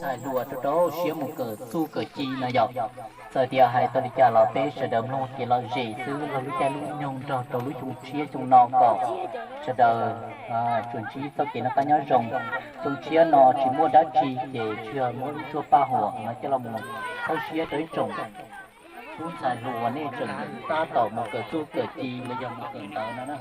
ntxhais hluas rau rau siab mus kawm txuj kawm ci no yom. Txawm tias hais tau li cas los peb sawv daws mloog kev lom zem xwb, lub caij lub nyoog nrog rau lub xyoo tshiab xyoo no kom sawv daws tsuas ntsib txoj kev noj qab nyob zoo. Xyoo tshiab no tsis muaj dab tsi ces tsis yog muab ib tsuag paj huam no coj los mus txhawb siab rau ib tsoom tub ntxhais hluas uas nej tseem tab tom mus kawm txuj kawm ci los yog mus kawm ntawv no na.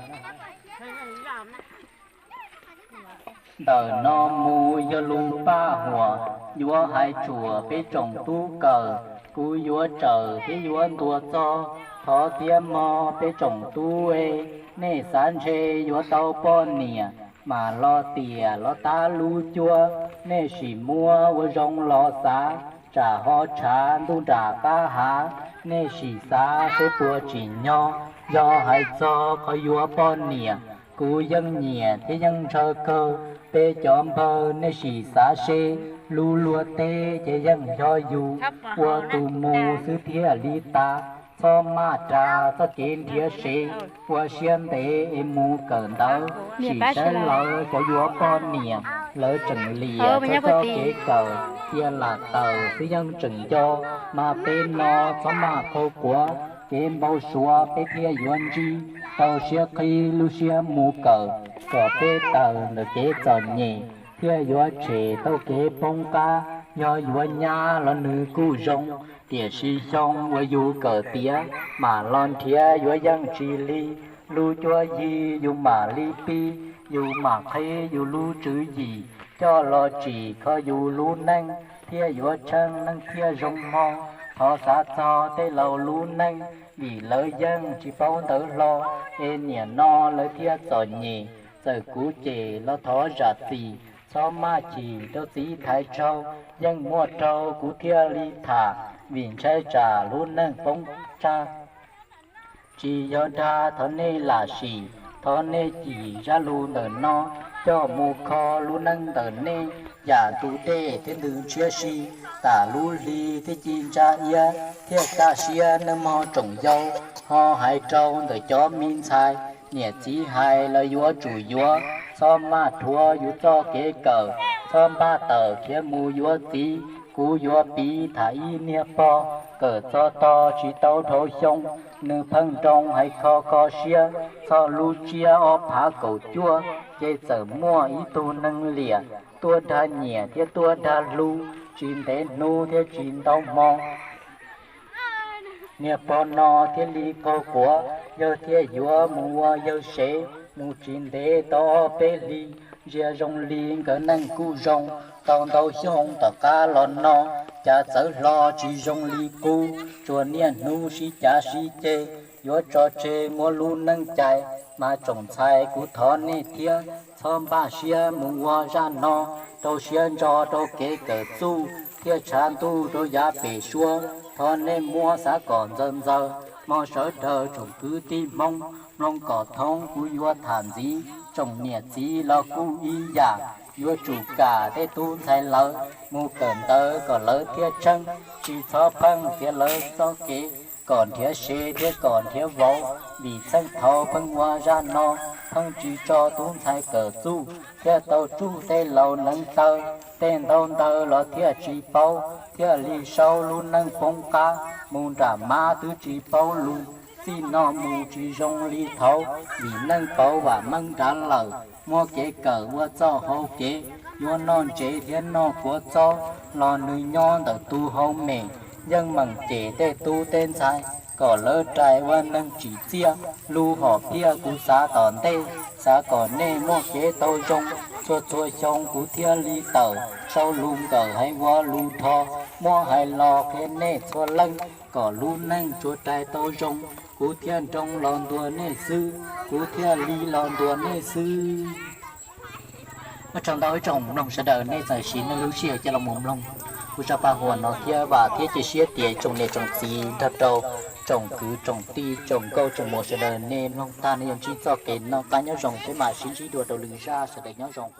Ntawm no mus yog lub paj huam yuav hais txog peb tsoom tub kawm, kuv yuav tsaws thiab yuav ntuas txog, thov thiab mog peb tsoom tub es, nej xav ntshe yuav tau poj niam, mam los tiam los tab lub cuab, nej sim muab ua zoo los xav, tsam ho tshav ntuj nram qab hav, nej sim xav seb puas tsim nyog. Yog hais txog qhov yuav poj niam, kuv yeej nyiam thiab yeej ntshaw kawg, peb cov npawg nej sim xav seb, lub luag teb ces yeej yog yus, ua tus mus xwb thiaj li tas, txhob maj ras txoj kev nrhiav sev, ua siab ntev es mus kawm ntawv, sim saib lawv cov yuav poj niam, lawv tseem liam txog txoj kev kawm, cia lam tawm xwb yeej tseem nco, mas peb no txhob maj qhau quav, kev npau suav peb thiaj yuav ntsib, rau siab qhib lub siab mus kawm, kom peb tawm ntawm kev txom nyem, thiaj yuav tshem tau kev poob qab, yog yuav nyab los nws kuj zoo, tiam sis xyoo uas yus kawm tiav, mam los nrhiav yuav yeej tsis lig, lub cuab yig yus mam li pib, yus mam qhib yus lub tswv yim, coj los tsim kho yus lub neej, thiaj yuav tsheej neej thiaj zoo mog. Thov xav txog tej laus lub neej, vim lawv yeej tsis paub ntawv hlo, es niam no lawv thiaj txom nyem, txawm kuv cem los thov zam txim, txhob maj chim rau txiv thaiv tsaug, yeej muaj rau kuv thiaj li tham, vim ntshai tsam lub neej poob tsag. Tsis yog dag thov nej lam sim, thov nej cim zaj lus ntawm no, coj mus kho lub neej ntawm nej, yam ntu dej thiab ntws ntshiab si, tam lub hli thiab ci ntsa iab, thiaj kaj siab neej mog tsoom yau. Ho hais rau ntawm cov me ntxhais, niam txiv hais los yuav tsum yuav, txhob maj rhuav yus txoj kev kawm, txhob npaj tawm khiav mus yuav txiv. Kuv yuav piv tham ib niag pog, kawm txog tog tsis tau dhau xyoo, nws pheej nroo hais kho kho siab, txog lub tsiab ob phav kaum cuaj, ces txawm muaj ib tug neeg liam, tuaj dag nyiam thiab tuaj dag hlub, tsis ntev hnub thiab tsis ntau hmo. Niag pog no thiaj li qaug quav, yawg thiaj yuav mus ua yawg sev, mus tsis ntev tau ob peb hlis, ntsia zoo li nkawd neej kuj zoo, tau ntau xyoo tom qab los no, cas txawv hlo tsis zoo li qub, tsuas niaj hnub sib cav sib ceg, yuav tso tseg muab lub neej cais, mas tsoom ntxhais kuv thov nej thiab, txhob npaj siab mus ua zaj no, rau siab ntso rau kev kawm txuj, thiaj tshav ntuj rau yav pem suab, thov nej muab xav kom ntxaws ntxaws, hmo sawv daws tsoom kwv tij Hmoob, mloog kom thoob kuv yuav tham ntxiv, tsoom niam txiv los kuj ib yam, yuav tsum kam tej tub ntxhais lawv, mus kawm ntawv kom lawv thiaj tsheej, tsis txhob pheej tiav lawv txoj kev, kom nrhiav sev thiab kom nrhiav vauv, vim txheej thaud pheej ua zaj no, pheej tsis tso tub ntxhais kawm txuj, thiaj tau tsuj tej laus neev taw, tej ntaub ntawv los thiaj tsis paub, thiaj li saub lub neej poob qab, mus nram mab twb tsis paub lus, txij no mus tsis zoo li thaud, vim neej pauv vam meej nrad lawm, muab kev kawm ua txoj hau kev, yuav noj ntsev thiab noj kua txob, los nws nyob ntawm tus hauv mem, yeej meem cem tej tub tej ntxhais, kom lawv rais ua neeg tsim txiaj, lub hom phiaj kuv xav tom ntej, xav kom nej muaj kev tau zoo, txhua txhua xyoo kuv thiaj li tawm, sau lus nkawm hais ua lus dhos, muab hais los qhia nej txhua leej, kom lub neej tsuas rais tau zoo, kuv thiaj nroo los ntuas nej xwb, kuv thiaj li los ntuas nej xwb. Ua tsaug ntau ib tsoom mloog sawv daws nej txawm siv nej lub sij hawm coj los mus mloog kuv zaj paj huam no thiab, vam thiab cia siab tias tsoom niam tsoom txiv nrog rau tsoom kwv tsoom tij tsoom nkauj tsoom muam sawv daws nej mloog tag nej yuav ntsib txoj kev noj qab nyob zoo, peb mam sib ntsib dua rau lwm zaj, sawv daws nyob zoo.